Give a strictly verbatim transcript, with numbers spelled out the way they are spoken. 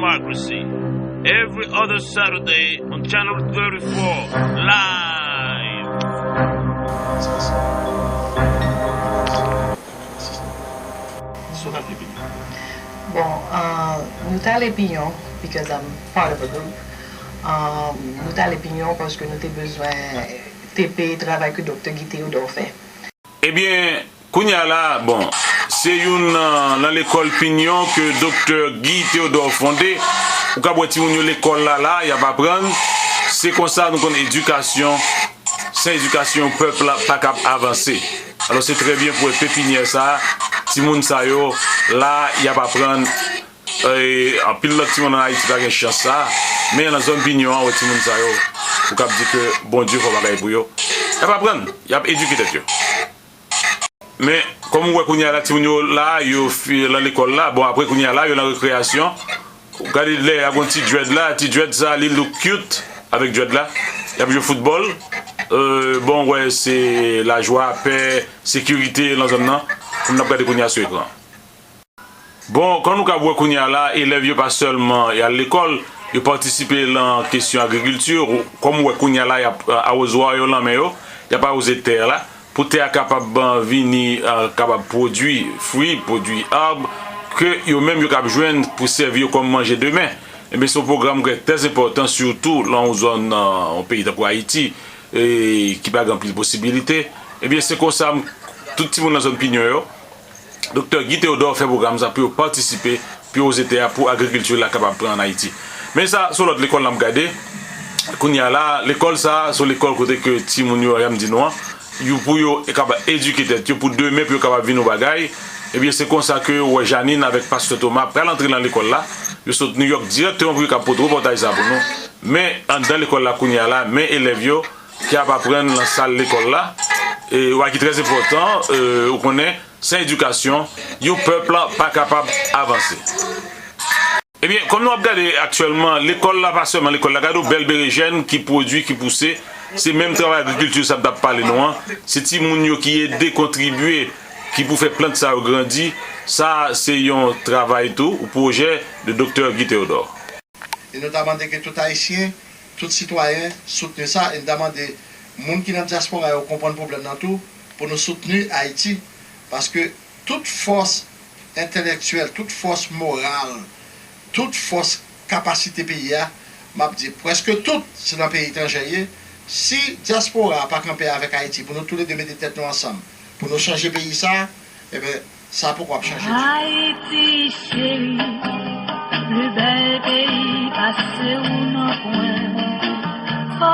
Democracy. Every other Saturday on Channel thirty-four, live. Bon, uh, nou t ale Pinyon because I'm part of a group. Um, nou t ale Pinyon paske nou te bezwen te peye travay ke Doktè Guy Théodore fè. Ebyen, kounye a la, bon, se youn nan, nan lekòl Pinyon ke Doktè Guy Théodore fonde. Ou kab wè timoun yo lekòl la, la, y ap aprann. Se konsa nou konn edikasyon, san edikasyon, pèp la pa kab avanse. Alò, se trè byen pou wè pepinyè sa, timoun sa yo, la, y ap aprann. E, anpil lòt timoun ann Ayiti pa gen chans sa, men nan zòn Pinyon an, wè timoun sa yo, ou kab di ke Bondye fè yon bagay pou yo. Y ap aprann, y ap edike tèt yo. Men, kòm ou wè kounye a la, timoun yo la, yo fi, lan lekòl la, bon, apre kounye a la, yo lan rekreyasyon. Ou gade lè y ap gon ti dread la, ti dread sa, li look cute avèk dread la. Y ap jwe foutbòl. E, bon, wè, se lajwa, pè, sekirite lan zòn nan, kòm n ap gade kounye a sou ekran. Bon, kòm nou kab wè kounye a la, elèv yo pa sèlman y al lekòl, yo patisipe lan kesyon agrikilti. Kòm ou wè kounye a la, y ap, e, awozwa yo lan men yo, y ap awoze tè a la, pou tè a kapab, e, vini, e, kapab pwodui fwi, pwodui ab, ke yo menm yo kab jwenn pou sèvi yo kòm manje demen. Ebyen, se yon pwogram ki trè enpòtan, sitou lan yon zòn, e, yon peyi tankou Ayiti, e, ki pa gen anpil posibilite. Ebyen, se konsa, m, tout timoun lan zòn Pinyon yo, Doktè Guy Théodore fè pwogram sa pou yo patisipe, pou yo oze tè a, pou agrikilti la kapab pran ann Ayiti. Men sa, se yon lòt lekòl n ap gade. Kounye a la, lekòl sa, se yon lekòl kote ke timoun yo, jan m di nou an, yo pou yo kapab edike tèt yo, pou demen, pou yo kapab vin yon bagay. Ebyen, se konsa ke ou wè Janine avèk Pastè Thomas pral antre lan lekòl la. Yo sot New York dirèkteman pou yo kab pote repòtaj sa pou nou. Men, anndan lekòl la kounye a la, men elèv yo, ki ap aprann lan sal lekòl la. E, bagay ki trè enpòtan, e, ou konnen, san edikasyon, yon pèp la pa kapab avanse. Ebyen, kòm nou ap gade aktyèlman, lekòl la pa sèlman lekòl la, gade yon bèl berejèn ki pwodui, ki pouse, se menm travay agrikilti sa m t ap pale nou an, se timoun yo ki ede kontribye, ki pou fè plant sa yo grandi, sa se yon travay tou, yon pwojè de Doktè Guy Théodore. E nou ta mande ke tout Ayisyen, tout sitwayen soutni sa, e n ta mande moun ki nan dyaspora yo konprann pwoblèm nan tou, pou nou soutni Ayiti, paske tout fòs entèlektyèl, tout fòs moral, tout fòs kapasite peyi a, m ap di prèske tout, se nan peyi etranjè ye. Si dyaspora a pa kanpe avèk Ayiti pou nou toulede mete tèt nou ansanm, pou nou chanje peyi sa, Ebyen, sa poko ap chanje. Ayiti cheri, pli bèl peyi pase ou nan kwen. Fò